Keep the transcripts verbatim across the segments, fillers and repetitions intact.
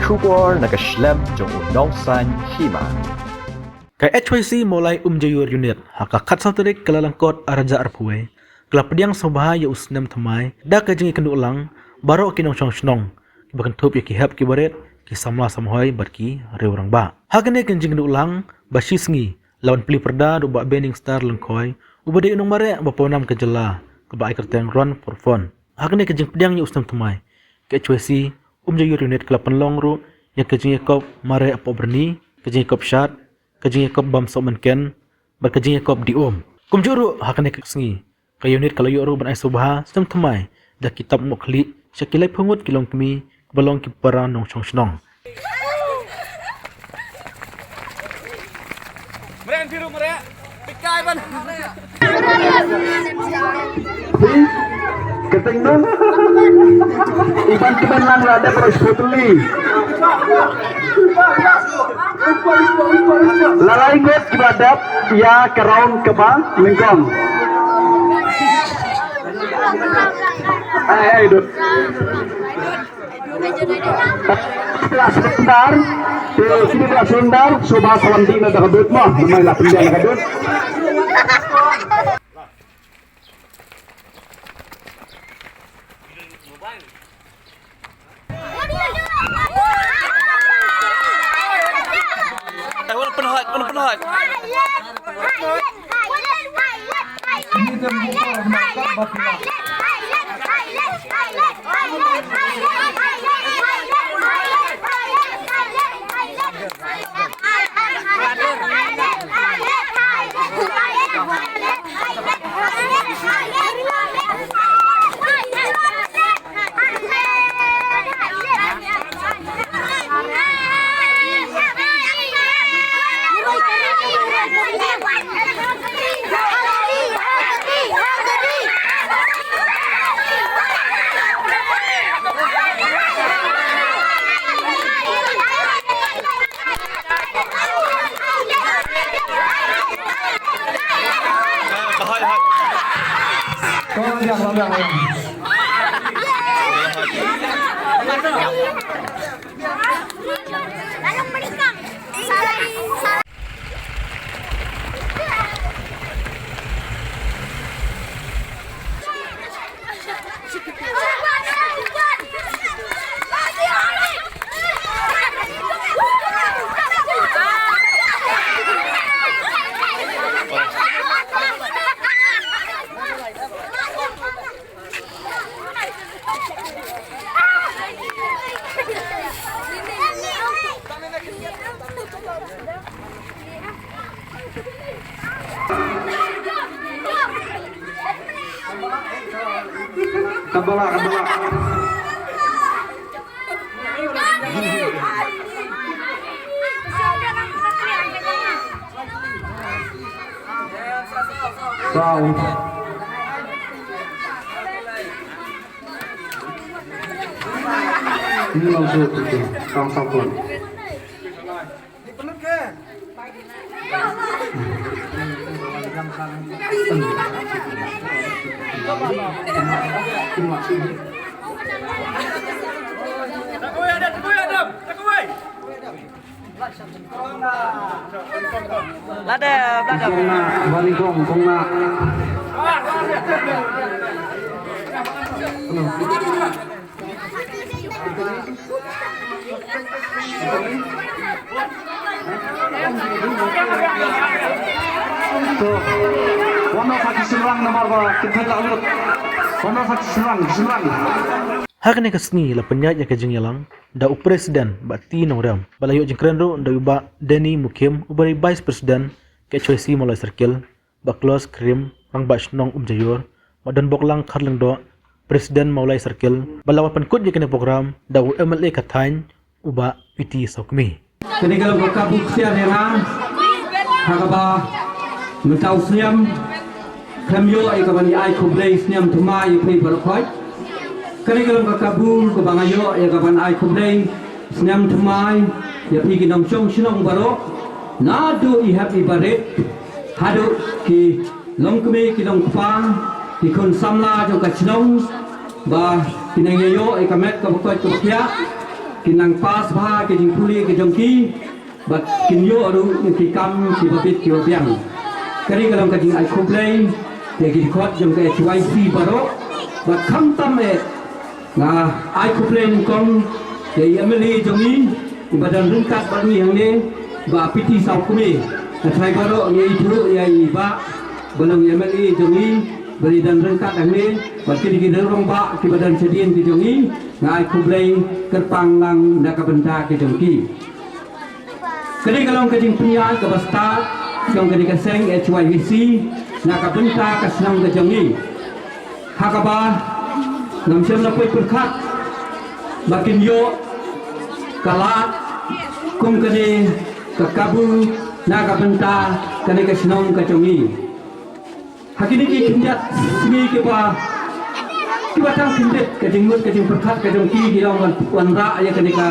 Khubor na ka shlem jong u nongsan hima. Ka H Y C Mawlai Umjaiur Unit ha ka khatsaw tarik Kyllalyngkot arhajar arphew, ka la pdiang sngewbha ïa u snem thymmai da ka jingïakynduh lang baroh ki nongshong shnong, kiba kynthup ïa ki hep ki barit, ki samla samhoi bad ki riew rangbah. Ha kane ka jingïakynduh lang ba shi sngi la wan plie pyrda da u Bah Benningstar Lyngkhoi, uba dei u nongmareh ba pawnam ka jylla, kaba ai kyrteng Run for Fun. Ha kane ka jingpdiang ïa u snem thymmai, ka H Y C Umjaiur Unit ka la pynlong ruh ïa ka jingïakop mareh hapoh byrni, ka jingïakop shad, ka jingïakop bam sohmynken bad ka jingïakop dih um. Kumjuh ruh ha kane ka sngi, ka unit ka la ïoh ruh ban ai sngewbha snem thymmai da ki tap mohkhlieh sha ki laiphew ngut ki longkmie kiba long ki para nongshong shnong. Mreh, biru mreh. Pikai ban. Kyrteng nong. Iban kiban lang la dep ros putli. La lai ngut kiba dep ïa ka round kaba nyngkong. Ai, ai, dut. Pla sundar, te kini pla sundar, soba salam di na da ka dut mo, namai la pyndiang na ka dut. Eh, wan pynhot, wan pynhot. Kabala, kabala. Saw. Ini langsung itu, tang sapon. Lada, lada. Kong na, bani kong, kong na. To, wan noh sa ki shynrang namar ba kin thait la lut. Wan noh sa ki shynrang, ki shynrang. Ha kane ka sngi la pynïaid ïa ka jingïalang da u President Bah T Nongriam, ba la ïoh jingkren ruh da u Bah Denny Mukhim, uba dei Vice President ka H Y C Mawlai Circle, Bah Klos Krim, Rangbah Shnong Umjaiur, Bah Donboklang Kharlyngdoh, President Mawlai Circle, ba la wan pynkut ïa kane program da u M L A ka thaiñ, u Bah P T Sawkmie. Kane ka long ka kabu ksiar ïa nga, ha kaba mynta u snem, khlem ïoh ïa ka ban ai khublei snem thymmai ïa phi baroh khoit. Kane ka long ka kabu kaba nga ïoh ïa ka ban ai khublei snem thymmai ïa phi ki nongshong shnong baroh, naduh i hep i barit haduh ki longkmie ki longkpa, ki khun samla jong ka shnong, ba ki nang ïa ïoh ïa ka met kaba koit kaba khiah. kin nang pass bha ki jingpule ki jong ki, bad kin ïoh ruh ki kam kiba bit kiba biang. Kane ka long ka jingai khublei ïa ki dkhot jong ka H Y C baroh, bad khamtam eh nga ai khublei nyngkong ïa i M L A jong ngi, iba don ryngkat bad ngi hangne, Bah P T Sawkmie. Nga trai baroh ngi ithuh ïa i Bah ba long i M L A jong ngi, ba i don ryngkat hangne bad kine ki rangbah kiba don shadien ki jong ngi. Nga ai khublei kyrpang lang na ka bynta ki jong ki. Kane ka long ka jingpynïaid kaba stad jong kane ka seng H Y V C na ka bynta ka shnong ka jong ngi. Ha kaba ngam shym la poi pyrkhat ba kin ïoh ka lad kum kane ka kabu na ka bynta kane ka shnong ka jong ngi. Ha kine ki khyndiat sngi kiba, kiba tang khyndiat ka jingmut ka jingpyrkhat ka jong ki, ki long wan, wanrah ïa kane ka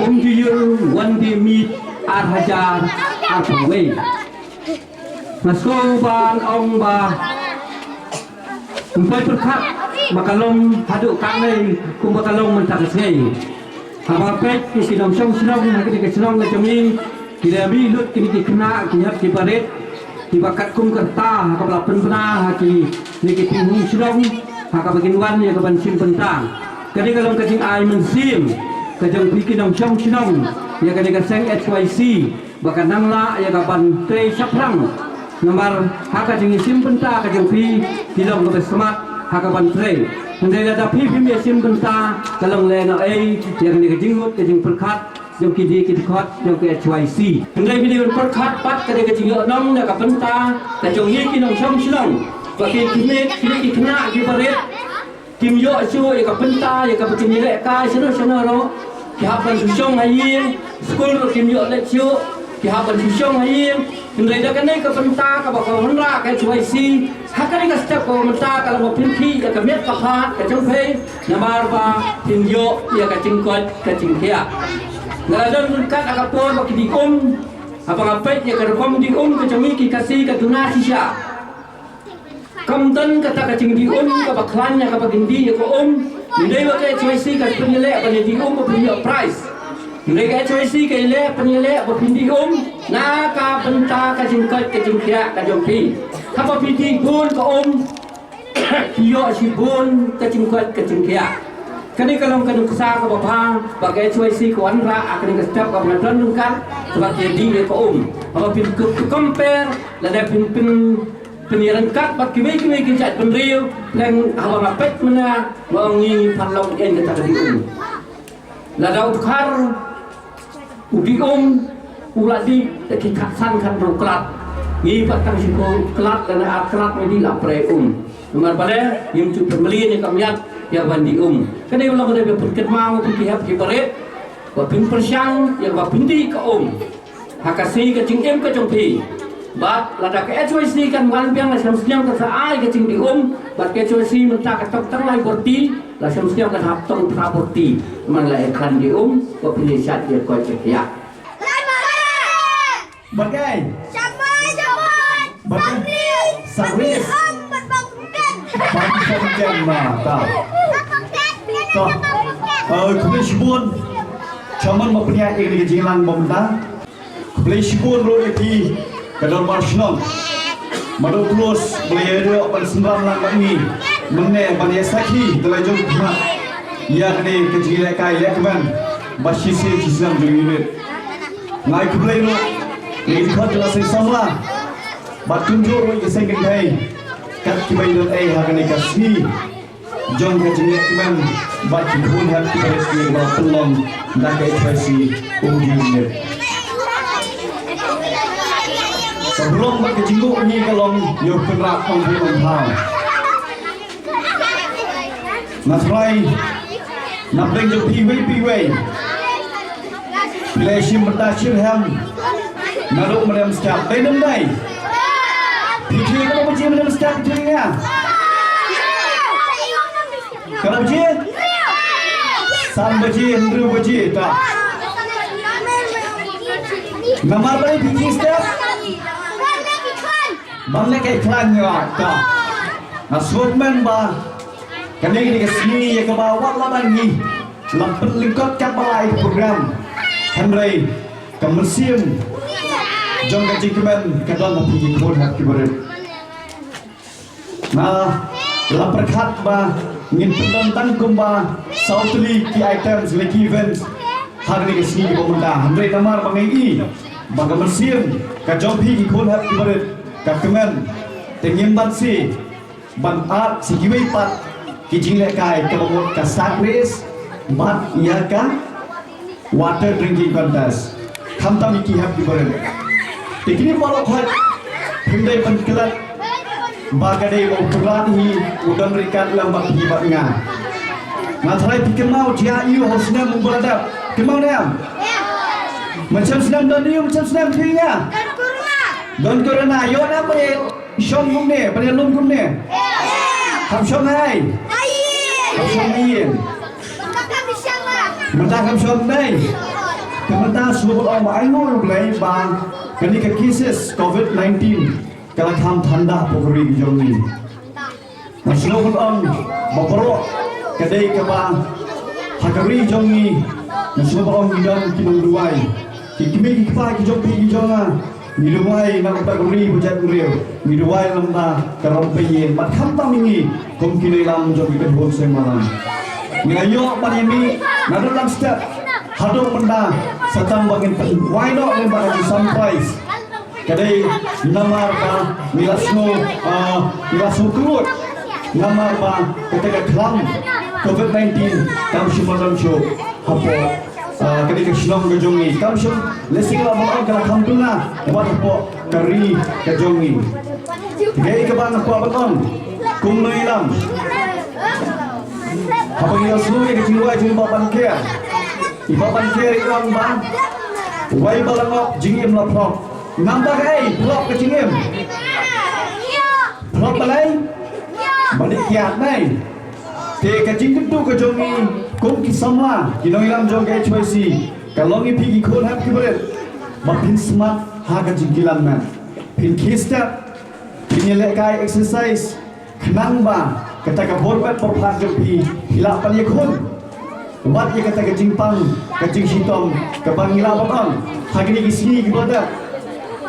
Umjyuyur One Day Meet ar hajar arphew wei. Nga sngewbha ban ong ba ym poi pyrkhat ba ka long haduh katne kumba ka long mynta ka sngi. Haba peit ïa ki nongshong shnong ha kine ki shnong ka jong ngi, ki la mih lut kine ki khynnah ki hep ki barit kiba katkum ka rta ha kaba la pynbna ha kine ki pynhun shnong ha kaba kin wan ïa ka ban shim bynta. Kane ka long ka jingai mynsiem ka jong phi ki nongshong shnong ïa kane ka seng H Y C, ba kan nang lah ïa ka ban trei shaphrang. Namar ha ka jingïashim bynta ka jong phi ki long kaba smat ha ka ban trei. Hynrei lada phi phim ïashim bynta ka long lehnohei ïa kane ka jingmut ka jingpyrkhat jong kine ki dkhot jong ka H Y C. Hynrei phi dei ban pyrkhat pat kane ka jingïohnong na ka bynta ka jong ngi ki nongshong shnong, ba ki kmie, kine ki khynnah ki barit kim ïoh shuh ïa ka bynta ïa kaba kin ïalehkai shano shano ruh. Ki hap ban shu shong ha ïing, skul ruh kim ïoh leit shuh, ki hap ban shu shong ha ïing. Hynrei da kane ka bynta kaba ka wanrah ka H Y C ha kane ka step kaba mynta ka long ba phin khih ïa ka met ka phad ka jong phi, namar ba phin ïoh ïa ka jingkoit ka jingkhiah. Nga la don ryngkat ha ka por ba ki die um, haba nga peit ïa ka rukom die um ka jong ngi ki Khasi ka duna shisha. Kam don kata ka jingdie um kaba khlaiñ ïa kaba kin die ïa ka um. Ym dei ba ka H Y C ka pynïaleh ban die um ba phin ïoh prize. Ym dei ka H Y C ka ïaleh, pynïaleh ba phin die um na ka bynta ka jingkoit ka jingkhiah ka jong phi. Haba phi die bun ka um, phi ïoh shibun ka jingkoit ka jingkhiah. Kane ka long ka nuksa kaba bha ba ka H Y C ka wanrah ha kane ka step kaba nga don ryngkat, kaba ki die ïa ka um. Haba phin compare, lada phin, phin pynïaryngkat bad kiwei kiwei ki jaitbynriew, leng haba nga peit mynne, nga ong ngi, ngi pynlong ïa kata ka die um. Lada u dkhar u die um, u la dih da ki khatsan khathynriew klat. Ngi pat tang shiphew klat lane ar klat ngi dih la prei um. Namar balei? Ngim ju pynmlien ïa ka miat ïa ban die um. Kane ka long kaba pynkynmaw ïa ki hep ki barit ba phin pyrshang ïa kaba phin die ka um ha ka sngi ka jingim ka jong phi. Bad lada ka H Y C kan wan biang, la shem sniang kan sa ai ka jingdie um, bad ka H Y C mynta ka tong tang lai bor ti, la shem sniang kan hap tong phra bor ti. Man la ïa khlaiñ die um, ba phin ïa shad ïa koit ïa khiah. Bad kai. Shamai, shamai. Bad kai. Sakri. Sakri. Bad bang ken. Bang ken ma ta. Ta. Eh, khublei shibun. Chairman ma pynïaid ïa kane ka jingïalang ba mynta. Khublei shibun ruh ïa phi ka dorbar shnong. Mado plus ba la ïa ïoh ban synran lang bad ngi mynne ban ïa sakhi da la jong khmat ïa kane ka jingïalehkai lehkmen ba shisien shisien jong unit. Nga ai khublei ruh ïa ki dkhot jong ka seng samla bad kumjuh ruh ïa ka seng kynthei kat kiba ïadon ei ha kane ka sngi jong ka jingïakmen bad ki khun hep ki barit kiba la pynlong da ka H Y C Umjyuyur. Ka burom bad ka jingkyrkhu ngi ka long ïa u Kynrad Nongpynim Nongthaw. Nga trai na pdeng jong phi iwei pa iwei. Phi la shim bynta shitrhem naduh mynne mynstep, dei ne ym dei? Phi tip katno baje mynne mynstep phi tip ïa? Katno baje? San baje, hynriew baje, ta. Namar balei phi tip step? Ban leh ka khlaiñ ïa ta. Nga sngewkmen ba kane ka dei ka sngi ïa kaba wat la dang ngi la pynlyngkot katba lai. Hynrei ka mynsiem jong ka jingkmen ka don ha phi ki khun hep ki barit. Nga la pyrkhat ba ngin pyndon tang kumba saw tylli ki items lane ki events ha kane ka sngi kaba mynta. Hynrei namar ba nga i ba ka mynsiem ka jong phi ki khun hep ki barit ka kmen, te ngim banse ban ap sa kiwei pat ki jinglehkai kaba mut ka sack race bad ïa ka water drinking contest. Khamtam ïa ki hep ki barit. Te kine baroh khoit phim dei ban klet ba ka dei ba u Prahlan hi u don ryngkat lem bad phi bad nga. Nga tharai phi kynmaw jia ïa u ha u snem u ba la dep. Kynmaw ne em? Mynshem snem don ïa u, mynshem snem phi nga. Don corona, ïoh na ba shong kumne, ba lum kumne. Kham shong ai. Kham shong ai. Mynta kham shong dei. Te mynta sngewbha ong ba ainguh U Blei ba kane ka cases covid nineteen ka la kham thanda hapoh ka ri ka jong ngi. Nga sngewbha ong ba baroh ka dei kaba ha ka ri jong ngi. Nga sngewbha ong ngi don ki nongduwai, ki kmie ki kpa ki jong phi ki jong nga. Ngi duwai na ka bynta ka ri bad jaitbynriew, ngi duwai na ka bynta ka ram pynïeng bad khamtam ïa ngi kum ki nongïalam jong ki kynhun seng malam. Ngi la ïoh ban ïa mih naduh dang step haduh mynta sa tang ba ngin pynwai noh lyngba ka jingsurprise. Ka dei namar ba ngi la sngew, ah, ngi la sngewthuh namar ba kata ka khlam covid nineteen kam shym don shuh hapoh, ah, kane ka shnong ka jong ngi. Kam shym lehse la ba ka la kham duna wat hapoh ka ri ka jong ngi. Te kaei kaba nga kwah ban ong kum nongïalam, haba ngi ïohsngew ïa ka jingduwai jong i Bah Bankher, i Bah Bankher i ong ba wei ba la ngop jingim la phlop. Namar kaei phlop ka jingim? Phlop balei? Ba dei kiad nei. Te ka jingkyntu ka jong ngi kum ki samla ki nongïalam jong ka H Y C ka long ïa phi ki khun hep ki barit ba phin smat ha ka jingkilan met, phin khie step, phin ïalehkai exercise, khnang ba kata ka bor met bor phad jong phi phi lah ban ïakhun. Wat ïa kata ka jingpang ka jingshitom kaba ngi lah ban ong ha kine ki sngi kiba dep.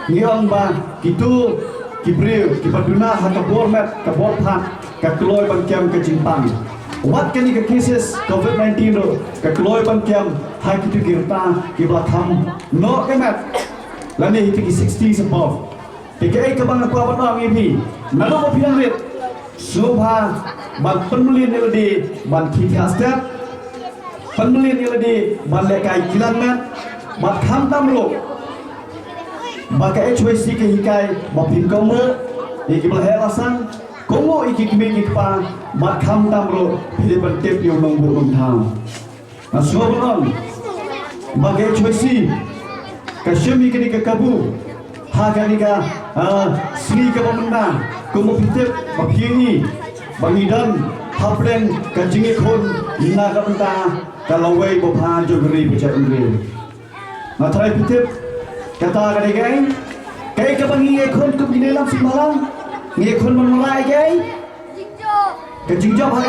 Ngi ong ba kito ki briew kiba duna ha ka bor met ka bor phad ka kloi ban kem ka jingpang. Wat kane ka cases covid nineteen ruh ka kloi ban kem ha kito ki rta kiba kham noh ka met lane kito ki sixty above. Te kaei kaba nga kwah ban ong ïa phi, naduh ba phi dang rit, sngewbha ban pynmlien ïa lade ban khie thiah step, pynmlien ïa lade ban lehkai kilan met, bad khamtam ruh ba ka H Y C ka hikai ba phin kohnguh ïa kiba la heh la sah, kohnguh ïa ki kmie ki kpa, bad khamtam ruh phi dei ban tip ïa u nongbuh nongthaw. Nga sngewbha ban ong ba ka H Y C ka shim ïa kane ka kabu ha kane ka, ah, sngi kaba mynta, kum ba phi tip ba phi ïohi ba ngi don hapdeng ka jingïakhun na ka bynta ka lawei babha jong ka ri bad jaitbynriew. Nga tharai phi tip kata ka dei kaei, kaei kaba ngi ïakhun kum ki nongïalam seng bhalang, ngi ïakhun ban wanrah ïa kaei? Ka jingjop ha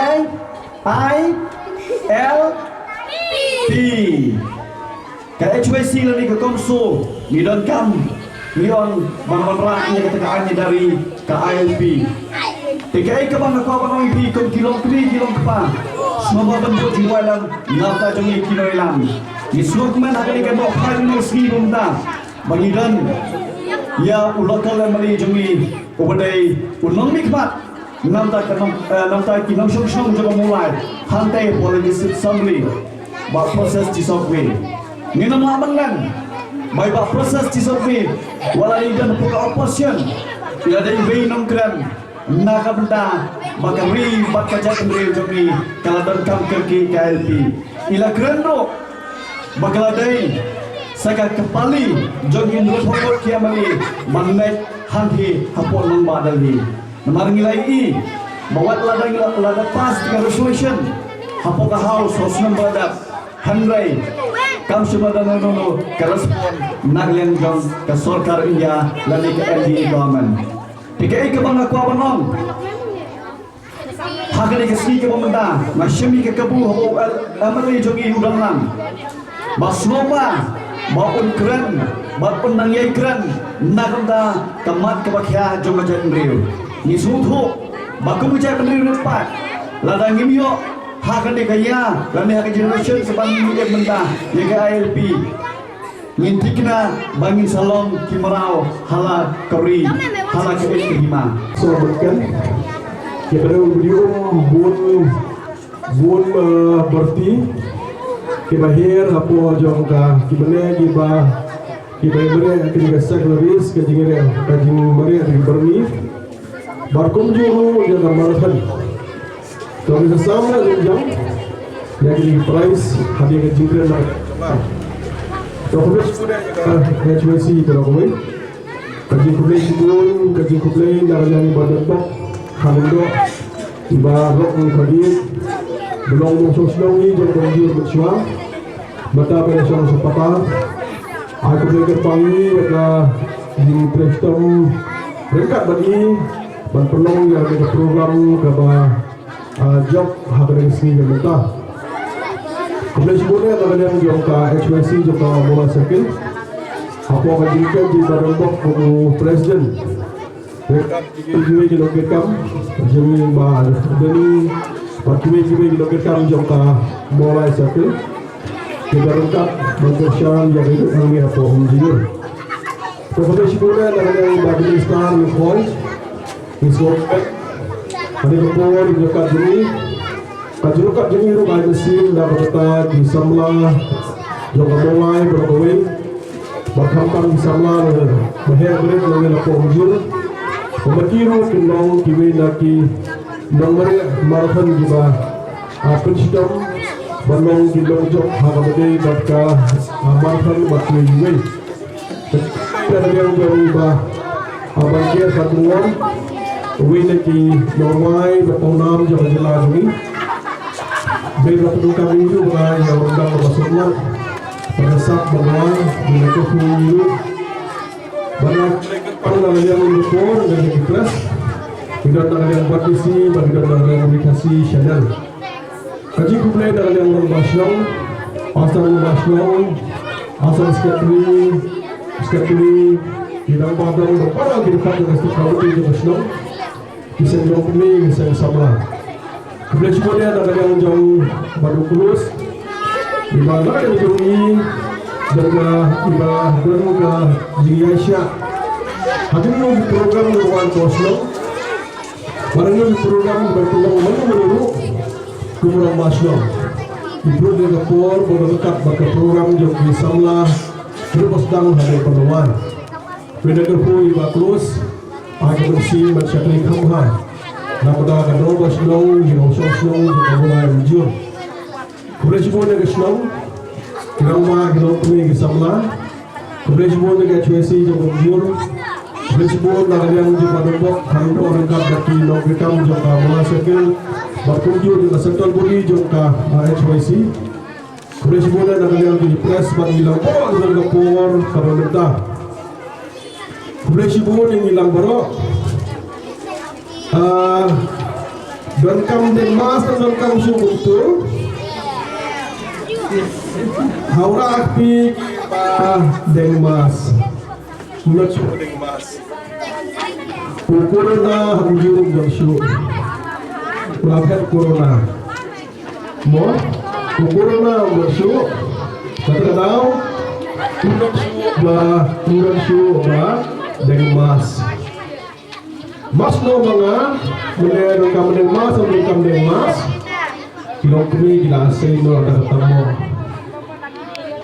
ka I L P. Ka H Y C lane ka CoMSO ngi donkam, ngi ong ban wanrah ïa kata ka aiñ ïa dari ka I L P. Te kaei kaba nga kwah ban ong ïa phi kum ki long kmie ki long kpa, sngewbha ban buh jingduwai lang na ka bynta jong ngi ki nongïalam. Ngi sngewkmen ha kane ka nohphai jong ngi ka sngi mynta ba ngi don ïa u local M L A jong ngi uba dei u nongmihkhmat na ka bynta ka nong, eh, na ka bynta ki nongshong shnong jong ka Mawlai hangtei hapoh Legislative Assembly, Bah Proses Chissokwei. Ngin ym lah ban len ba i Bah Proses Chissokwei, wat la i don hapoh ka opposition, i la dei iwei i nongkren na ka bynta ba ka ri bad ka jaitbynriew jong ngi ka la donkam kyrkieh ka I L P. I la kren ruh ba ka la dei sa ka kpa pali jong ki hynriewphew ngut ki M L A ban leit hangne hapoh nongbah Delhi. Namar ngi la ïohi ba wat la dang, la, la dang pass ka resolution hapoh ka House ha u snem ba la dep, hynrei kam shym la don nangno ka respond na ka liang jong ka sorkar India lane ka N D A government. Te kaei kaba nga kwah ban ong, ha kane ka sngi kaba mynta nga shim ïa ka kabu hapoh u M L A jong ngi u dang lang. ba sngewbha ba un kren bad un nang ïai kren na ka bynta ka mat kaba khia jong ka jaitbynriew. Ngi sngewthuh ba kum ka jaitbynriew pat, lada ngim ïoh ha kane ka ïa lane ha ka generation sa ban ngin ïa mynta ïa ka I L P, ngin thikna ba ngin sa long ki mraw ha la ka ri, ha la ka ri ka hima. So bad kan ki briew briew bun bun, eh, byrti kiba hiar hapoh jong ka, kiba ne kiba, kiba mareh ha kane ka secularis, ka jingmareh, ka jingmareh ka jingbarni. Bad kumjuh ruh ïa ka marathon. To ngi sa sam la jong jong ïa kine ki prize ha kane ka jingkren na. To khublei shibun ïa ka H Y C baroh kawei. Ka jingkhublei shibun, ka jingkhublei na ka liang ba don bok ha lyngdoh, ba rok ngi ka ïit ba long nongshong shnong ngi jong ka Umjur mynshuwa. Mynta ba la shong sha pata, ai khublei kyrpang ïa ka jingtrei shitom ryngkat bad ngi ban pynlong ïa ka program kaba ah, jop ha kane ka sngi ka mynta. Khublei shibun ïa ka liang jong ka H Y C jong ka Mawlai Circle. Hapoh ka jingkren jong ka Rangbah kum u president. Ryngkat kiwei kiwei ki nongkitkam jong ngi, Bah Dani bad kiwei kiwei ki nongkitkam jong ka Mawlai Circle. Ki da ryngkat ban kyrshan ïa ka ïing ka sem hapoh Umjingur. To khublei shibun ïa ka liang Bah Minister Lyngkhoi. Ngi sngewbha ha kane ka por jong ka jong ngi, ka jong ka jong ngi ruh ka ai mynsiem na ka bynta ki samla jong ka Mawlai baroh kawei. Bad khamtam ki samla ba heh barit na ngi na Umjur. Ba ma ki ruh kin long kiwei na ki nongmareh marathon kiba, ah, pynshitom ban long ki nongjop ha kaba ïadei bad ka, ah, marathon bad kiwei kiwei. Ka liang jong i Bah, ah, Bah Kier Khatbungwon, uwei na ki nongrwai ba pawnam jong ka jylla jong ngi. Dei ba pyndonkam ïa u ba ïa u dang ba suk ngat ba ka sap ba rwai, ba ka kum ïa u. Ba na ka liang jong ka por na ka press. Ki don na ka liang Bad Khasi, ba ki don na ka liang Bad Khasi Channel. Ka jingkhublei na ka liang rangbah shnong, pastor rangbah shnong, pastor secretary, secretary, ki rangbah dong, ba para ki department, ka stuk ka shnong, ki seng longkmie, ki seng samla. Khublei shibun ïa na ka liang jong Bah Dukluis, iba na ka liang jong i, don ka, iba don ka jingïaishah ha kino kino ki program jong ka shnong. Ba don ki program ba pynlong mano mano ruh kum u rangbah shnong. Ki program ka por ba ka kat ba ka program jong ki samla ruh ba sdang ha ka pynlong. Pynlong ka poi ba close. Ai ka mynsiem ban shakri kham bha na ka bynta ka rangbah shnong, ki nongshong shnong, ki nongshong shnong. Khublei shibun ïa ka shnong, ki rangbah, ki longkmie, ki samla. Khublei shibun ïa ka H Y C jong ka Umjur. Khublei shibun na ka liang jong ka Dongbok, khamtam ryngkat bad ki nongtrei kam jong ka Mawlai Circle bad kumjuh jong ka central body jong ka, ah, H Y C. Khublei shibun na ka liang jong ki press bad ngi lang baroh jong ka por kaba mynta. Khublei shibun ïa ngi lang baroh. Ah, donkam deng mask, donkam shuh kumto. Hawra akpi kiba deng mask. Kumno shuh deng mask. U corona ha Umjur um don shuh. U la phet corona. Mo, u corona um don shuh. Kata ka daw, um don shuh ba, um don shuh ba deng mask. Mask no ba nga, mynne donkam deng mask, donkam deng mask. Ki longkmie ki la sei noh da kata mo.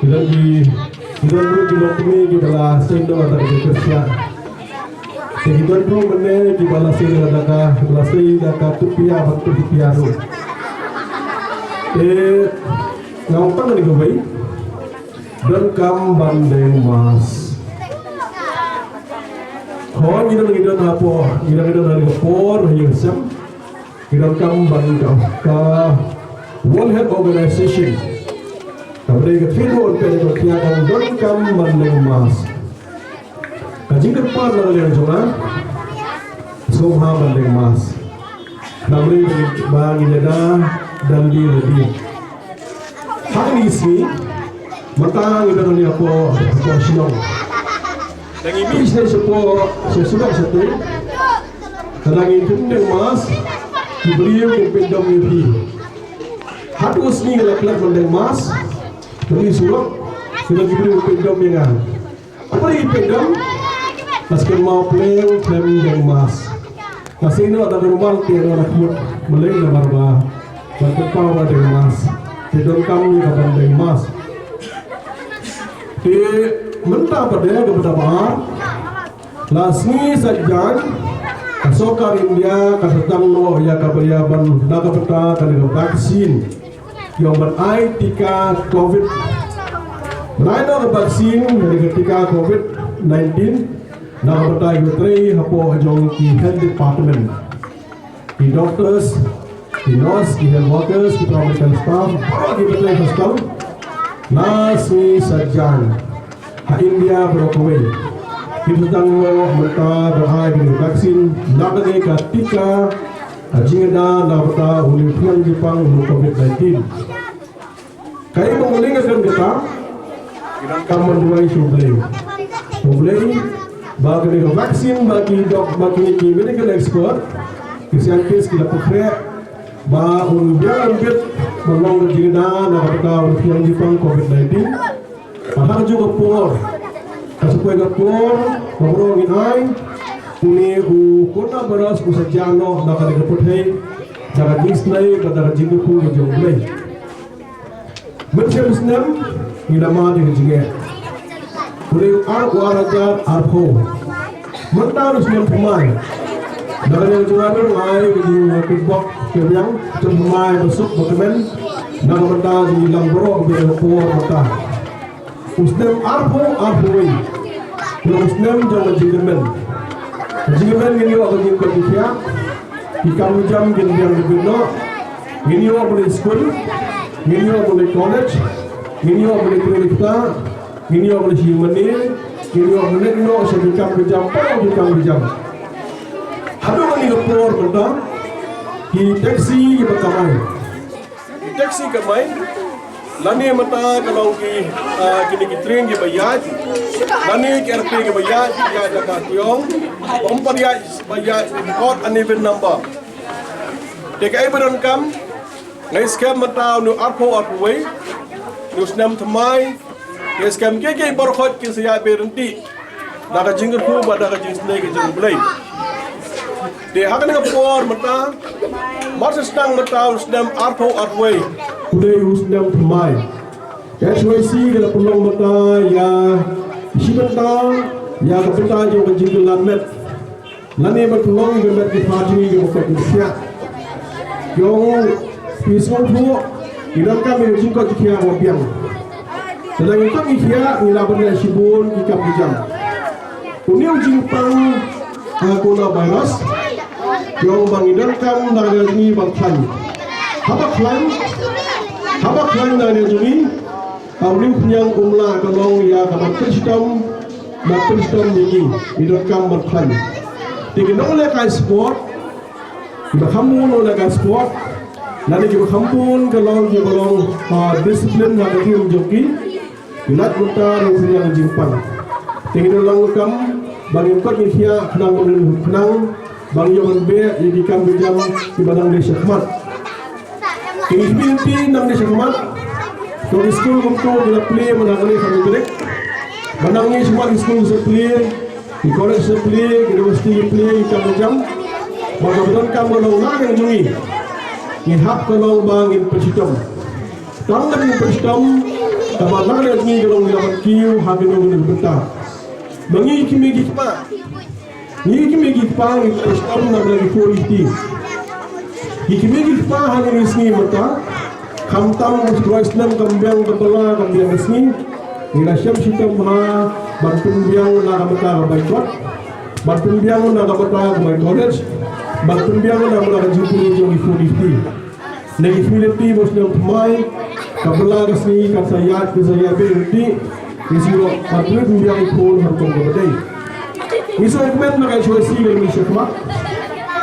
Ki don ki, ki don ruh ki longkmie kiba la sei noh da kata kyrshan. Te ki don ruh mynne kiba la sei noh da ka, kiba la sei da ka tupiah bad tupiah ruh. Te nga ong tang kane kawei. Donkam ban deng mask. Hooid, ngi don, ngi don hapoh, ngi don, ngi don ha ka por, ha ïing ha sem. Ngi donkam ban ka, ka World Health Organization. Kaba dei ka Trade War, ka dei ka khia ka donkam ban deng mask. Ka jingkyrpad na ka liang jong nga, sngewbha ban deng mask. Namar ba ngi lada dang die lade. Ha kine ki sngi, Mynta ngi don hangne hapoh, hapoh Shillong. Ngi mih sha, shapoh, sha shnong shatei. Te ngi pyndonkam mask, ki briew ki pyndonkam ïa phi. Haduh sngi la klet ban don mask, ngi surok, ki briew ki pyndonkam ïa nga. Haba ïa phi dang, pas kynmaw pleng khlem don mask. Nga sngew da ka rumal te nga la khmut, balei namar ba ban kynmaw ba don mask. Te donkam ïa ka ban don mask. Te mynta pat de kaba ar, la sngi Saitjaiñ, ka sorkar India ka sdang noh ïa kaba ïa ban da ka bynta kane ka vaccine. Ïa ban ai tika covid. Ban ai noh ka vaccine, ïa ka tika covid nineteen, na ka bynta ïa ki trei hapoh jong ki health department. Ki doctors, ki nurse, ki health workers, ki paramedical staff, baroh kiba trei hospital. Na sngi Saitjaiñ ha India baroh kawei, ki sdang noh mynta ban ai kane ka vaccine, na kane ka tika, ka jingïada na ka bynta une u phniang jingpang u covid nineteen. Kaei ba ngi ïohi ka kata, ngi donkam ban duwai sha U Blei. Sha U Blei, ba kane ka vaccine, ba ki doc, ba ki, ki medical expert, ki scientist ki la pynkhreh ba un biang un bit ban long ka jingïada na ka bynta une u phniang jingpang covid nineteen. Bad ha kajuh ka por, ka sa poi ka por ba baroh ngin ai, une u coronavirus u sa jah noh na kane ka pyrthei da ka jingisynei bad da ka jingkyrkhu ka jong U Blei. Mynshem snem ngi la mad ïa ka jingeh. Une u ar, u ar hajar arphew. Mynta u snem thymmai. Da kane ka jingïaid ngi ai ka jingkyrkhu ka biang, snem thymmai ba suk ba kmen. Na ka bynta jong ngi lang baroh ba ïa ka por mynta. U snem arphew arphew wei u long u snem jong ka jingkyrmen. Ka jingkyrmen ngin ïoh ka jingkoit jingkhiah. Ki kam ki jam kin biang bit noh. Ngin ïoh ban leit skul. Ngin ïoh ban leit college. Ngin ïoh ban leit trei leit ktah. Ngin ïoh ban leit shim mane. Ngin ïoh ban leit noh sha ki kam ki jam, paw ki kam ki jam. Haduh kane ka por mynta, ki taxi kiba kamai. Ki taxi kamai. Lane mynta ka long ki, ah, kine ki train kiba ïaid. Lane ki aeroplane kiba ïaid, ïaid da ka tiong. Ym pat ïaid, ba ïaid odd and even number. Te kaei ba donkam, nga ngeit skhem mynta une u arphew arphew wei, une u snem thymmai, nga ngeit skhem kiei kiei baroh khoit kin sa ïaid beit ryntih. Da ka jingkyrkhu bad da ka jingisynei ka jong U Blei. Te ha kane ka por mynta, mar shu sdang mynta u snem arphew arphew wei, u dei u snem thymmai. Ka H Y C ka la pynlong mynta ïa shi bynta, ïa ka bynta jong ka jingkylla met. Lane ban pynlong ïa ka met ki party kiba koit jingkhiah. Ïoh phi sngewthuh, ngi donkam ïa ka jingkoit jingkhiah ba biang. Te lada ngi koit jingkhiah ngi lah ban leh shibun ki kam ki jam. Une u jingpang, ah, coronavirus, ïoh ba ngi donkam na ka liang jong ngi ban khlaiñ. Haba khlaiñ, haba khlaiñ na ka liang jong ngi, ah, une u phniang um lah ka long ïa ka ban pynshitom, ban pynshitom ïa ngi, ngi donkam ban khlaiñ. Te ki nongleh kai sport, kiba kham bun nongleh kai sport, lane kiba kham bun ka long kiba long, ah, discipline ha ka team jong ki. Ki lait mynta ruh ki ïa ka jingpang. Te ngi donkam ba ngin koit jingkhiah khnang ba ngin, khnang ba ngin ïoh ban beh ïa ki kam ki jam kiba dang dei shakhmat. Te ngi khmih lynti nangne shakhmat. To ki skul kumto ki la plie mynta kane ka tarik. Ba nangne shakhmat ki skul ki sa plie, ki college sa plie, ki university ki plie ki kam ki jam. Ba ka ba donkam ba long na ka jong ngi. Ngi hap ka long ba ngin pynshitom. Tang da ngi pynshitom, kaba na ka liang jong ngi ka long ngi la ban kiew ha kino kino ki bynta. Ba ngi ki kmie ki kpa, ngi ki kmie ki kpa ngi pynshitom na ka liang ki khuid ki kti. Ki kmie ki kpa ha kine ki sngi mynta, khamtam u roi snem kam biang ka bylla kam biang ka sngi. Ngi la shem shitom ha ban pynbiang na ka bynta ka bai kot, ban pynbiang na ka bynta ka bai college, ban pynbiang na ka bynta ka jingpule jong ki khuid ki kti. Ngi khmih lynti ba u snem thymmai, ka bylla ka sngi kan sa ïaid, kan sa ïaid beit lynti. Ngi sngewthuh ba pynbiang i khun ha rukom kaba dei. Ngi sngewkmen na ka H Y C ka la mih shakhmat.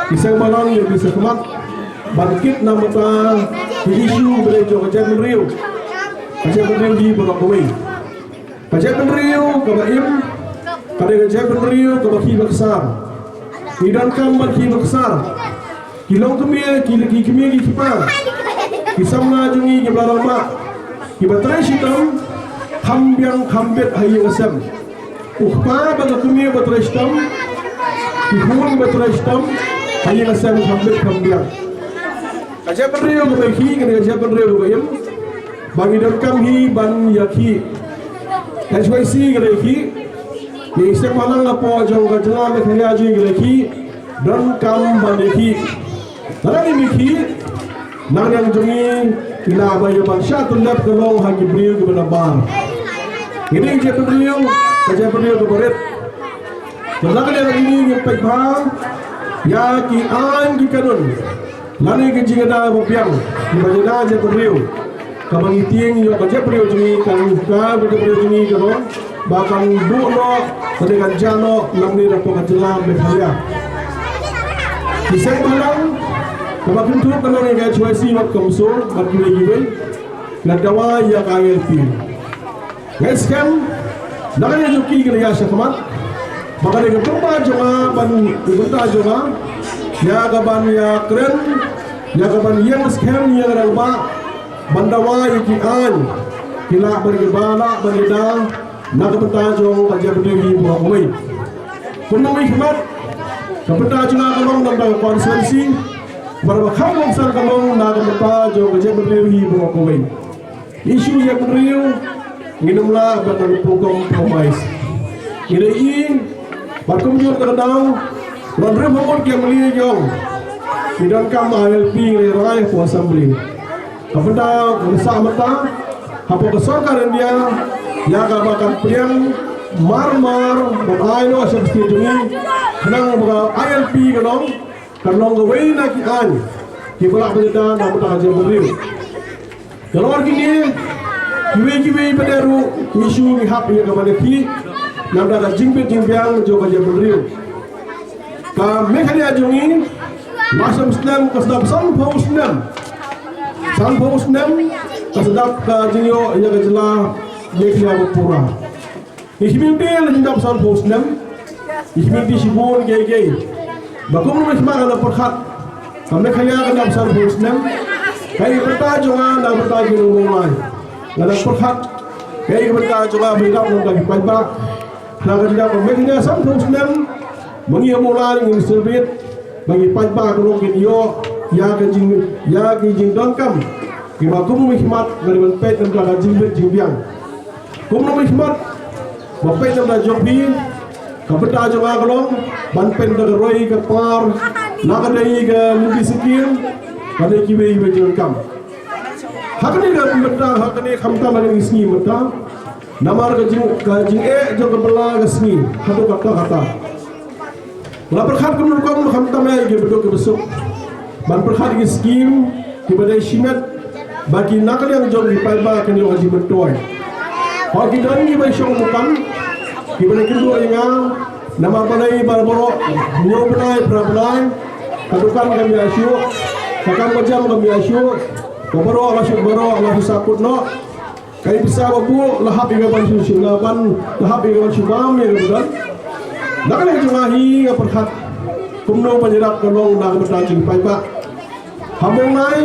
Ki seng balang ki la mih shakhmat ban kit na ka bynta ki issue ba dei jong ka jaitbynriew. Ka jaitbynriew hi baroh kawei. Ka jaitbynriew kaba im ka dei ka jaitbynriew kaba khih ba ksar. Ngi donkam ban khih ba ksar. Ki longkmie, ki, ki kmie ki kpa, ki samla jong ngi kiba la rangbah, kiba trei shitom, kham biang kham bit ha ïing ha sem. U kpa bad ka kmie ba trei shitom, ki khun ba trei shitom ha ïing ha sem kham bit kham biang. Ka jaitbynriew kaba khih ka dei ka jaitbynriew kaba im. Ba ngi donkam hi ban ïakhih. Ka H Y C ka dei khih. Ngi seng bhalang hapoh jong ka jylla Meghalaya jong ngi ka dei khih. Donkam ban ïakhih. Lada ngim ïakhih, nang nang jong ngi ki lah ban ïa ban shah tyllep ka long ha ki briew kiba nabar. Ngi dei ka jaitbynriew, ka jaitbynriew kaba rit. Lada ka dei ngi ngi peit bha ïa ki aiñ ki kanun. Lane ka jingïada ba biang kiba ïada jaitbynriew. Kaba ngi tieng ïoh ka jaitbynriew jong ngi kan ka ka jaitbynriew jong ngi ka long ba kan buh noh, lane kan jah noh nangne hapoh ka jylla Meghalaya. Ki seng bhalang kaba kynthup ka long ïa ka H Y C bad ka MISO bad kiwei kiwei. Nga dawa ïa ka I L P. Ngi skhem na ka liang jong ki ki la ïa shakhmat ba ka dei ka bynta jong nga ban ka bynta jong nga ïa ka ban ïa kren ïa ka ban ïeng skhem ïa ka rangbah ban dawa ïa ki aiñ ki lah ban ki ba lah ban ki da na ka bynta jong ka jaitbynriew hi baroh kawei. Kumno ngi khmat ka bynta jong nga ka long na ka constituency ba ba kham long san ka long na ka bynta jong ka jaitbynriew hi baroh kawei. Issue jaitbynriew ngin ym lah ban compromise. Ngi la ïohi ba kumjuh ka daw ban rem hok ki amli jong ngi donkam I L P ngi rai hapoh assembly. Ka bynta ngi sah mynta hapoh ka sorkar India ïa ka ba kan pdiang mar mar ban ai noh sha ka state jong ngi khnang ba ka I L P ka long kan long kawei na ki aiñ kiba lah ban ïada na ka bynta ka jaitbynriew. Ka lor kine kiwei kiwei pat ruh ngi shu ngi hap ïa ka ban ïakhih namar ka jingbit jingbiang jong ka jaitbynriew. Ka Meghalaya jong ngi la sdang snem ka sdang sanphew snem. Sanphew snem ka sdang ka jingïoh ïa ka jylla Meghalaya ba pura. Ngi khmih te la jingdap sanphew snem. Ngi khmih te shibun kiei kiei. Ba kum ngi khmih ka la pyrkhat ka Meghalaya ka dap sanphew snem. Kaei ka bynta jong nga na ka bynta ki nong Mawlai. Nga la pyrkhat kaei ka bynta jong nga ba ngi dap na ka bynta ki paidbah. Na ka jingdap ka Meghalaya sanphew snem. Ma ngi ha Mawlai ngi sngewbit ba ngi paidbah ka long kin ïoh ïa ka jing ïa ki jingdonkam. Kiba kum ngi khmat ngi ban peit na ka bynta ka jingbit jingbiang. Kumno ngi khmat ba peit na ka bynta jong phi, ka bynta jong nga ka long ban peit na ka roi ka par na ka dei ka lynti skim, ka dei kiwei kiwei jong kam. Ha kane ka bynta, ha kane khamtam ha kane ka sngi mynta, namar ka jing ka jingeh jong ka bylla ka sngi haduh katta katta. Nga la pyrkhat kumno rukom khamtam ïa ki baduk ki basuk ban pyrkhat ïa ki skim kiba dei shimet ba ki na ka liang jong ki paidbah kin ïoh ka jingmyntoi. Hooid ki don kiba shong dukan kiba dei kynduh ïa nga namar balei ba baroh hynñiew bnai phra bnai ka dukan kam ïa shuh, ka kam ka jam kam ïa shuh, ka baroh la shu baroh la shu sahkut noh. Ka pisa ba buh la hap ïa ka ban shu shu la ban la hap ïa ka ban shu bam ïa ka ban. Na ka liang jong nga hi nga pyrkhat kumno ban ïarap ka long na ka bynta jong ki paidbah. Ha Mawlai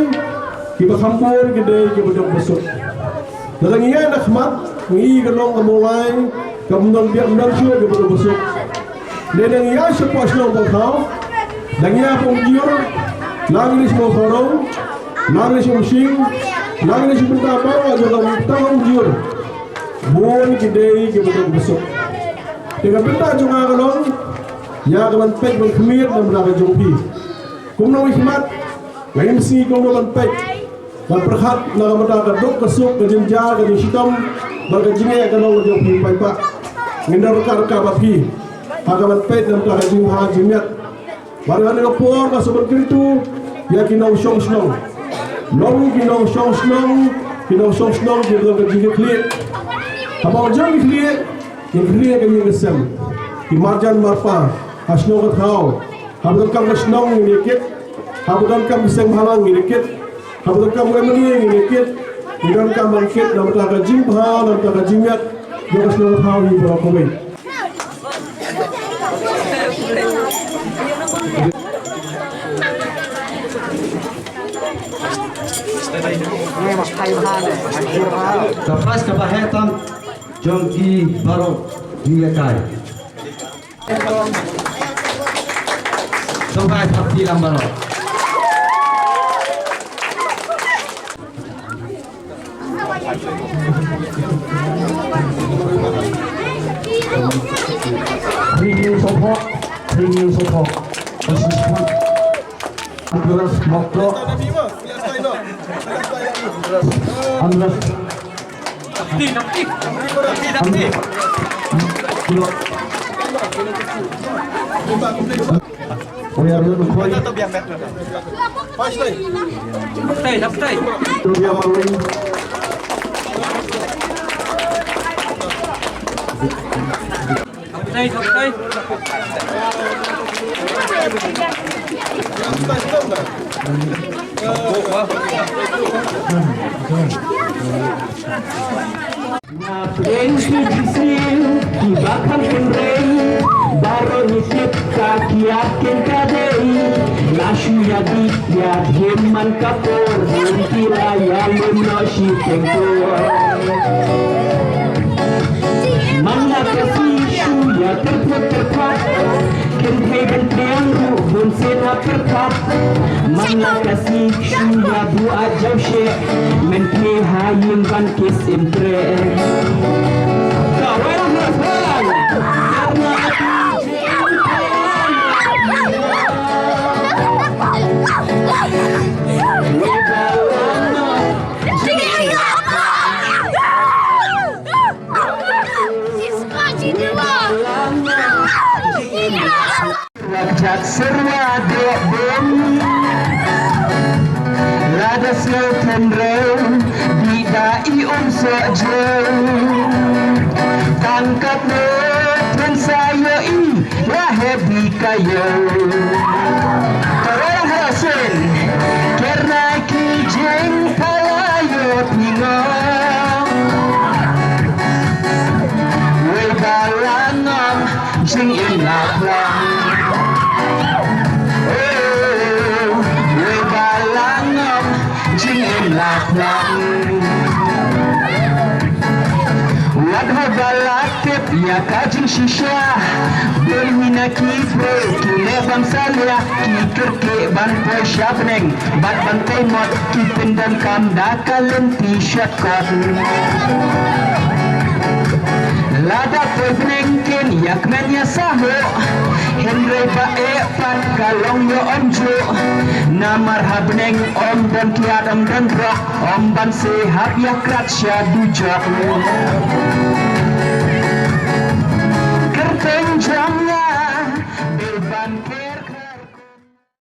kiba kham bun ki dei kiba duk basuk. Lada ngi ïaid na khmat ngi ïohi ka long ka Mawlai kam don biang, kam don shuh kiba duk basuk. Dei dang ïa shapoh shnong Bongkhaw, dang ïa Pumjur, Langri Shnong Khorong, Langri Shnong Shing, Langri Shnong Bynta Bawa jong ka Bynta Pumjur. Bun ki dei kiba duk basuk. Te ka bynta jong nga ka long ïa ka ban peit ban khmih na bynta ka jong phi. Kumno ngi khmat, nga im sngi kumno ban peit. Ban pyrkhat na ka bynta ka duk ka suk ka jynjar ka jingshitom bad ka jingeh ka long ka jong phi paidbah. Ngin da ryngkat ryngkat bad phi ha ka ban peit na ka bynta ka jingbha jingmiat. Bad ha kane ka por nga sngewbha kyntu ïa ki nongshong shnong. Long ki nongshong shnong, ki nongshong shnong ki long ka jingkitkhlieh. Haba jong ki khlieh, ki khlieh ka ïing ka sem. Ki marjan marpa ha shnong ka thaw. Haba donkam ka shnong ngin ïa kit. Haba donkam ka seng bhalang ngin ïa kit. Haba donkam ka M L A ngin ïa kit. Ngi donkam ban kit namar ka jingbha, namar ka jingmiat jong ka shnong Thaw hi baroh kawei. Ka prize kaba heh tam jong ki baroh ki ïakai. Sngewbha thap kti lang baroh. Three new support, three new support. Andras Mokto. Andras. Na pdeng ki jingsniew kiba kham kynrei, baroh ngi tip ka kiad ken ka dei. La shu ïa dih ïa dhem man ka por, bun ki la ïalam noh shiteng por. Man la ka sngi shu ïa tyrphut tyrphat, kynthei ban pdiang ruh bun sien ha pyrthat. Man la ka sngi shu ïa buh ïa jaw sheh, men phi ha ïing ban kiss im treh. Ka wai lang ha sal. Rajat serwa dok bun. Lada sngewthuh rem, bida i um soh jeu. Tang katne pynsa ïohi, la heh bika ïeu. Ka wai lang ha sal. Kyrnai ki jingpala ïoh phi ngo. Wei ba la ngam jingim la phlang. Oh, wei ba la ngam jingim la phlang. Wat haba la tip ïa ka jingshisha, bun hi na ki briew ki leh ban salia, ki kyrkieh ban poi sha bneng bad ban tei mot, ki pyndonkam da ka lynti shortcut. Lada poi bneng kin ïa kmen ïa sahuh, hynrei ba eh pat ka long ïa ym juh. Namar ha bneng ym don kiad ym don rok, ym ban seh hap ïa krat sha dujok.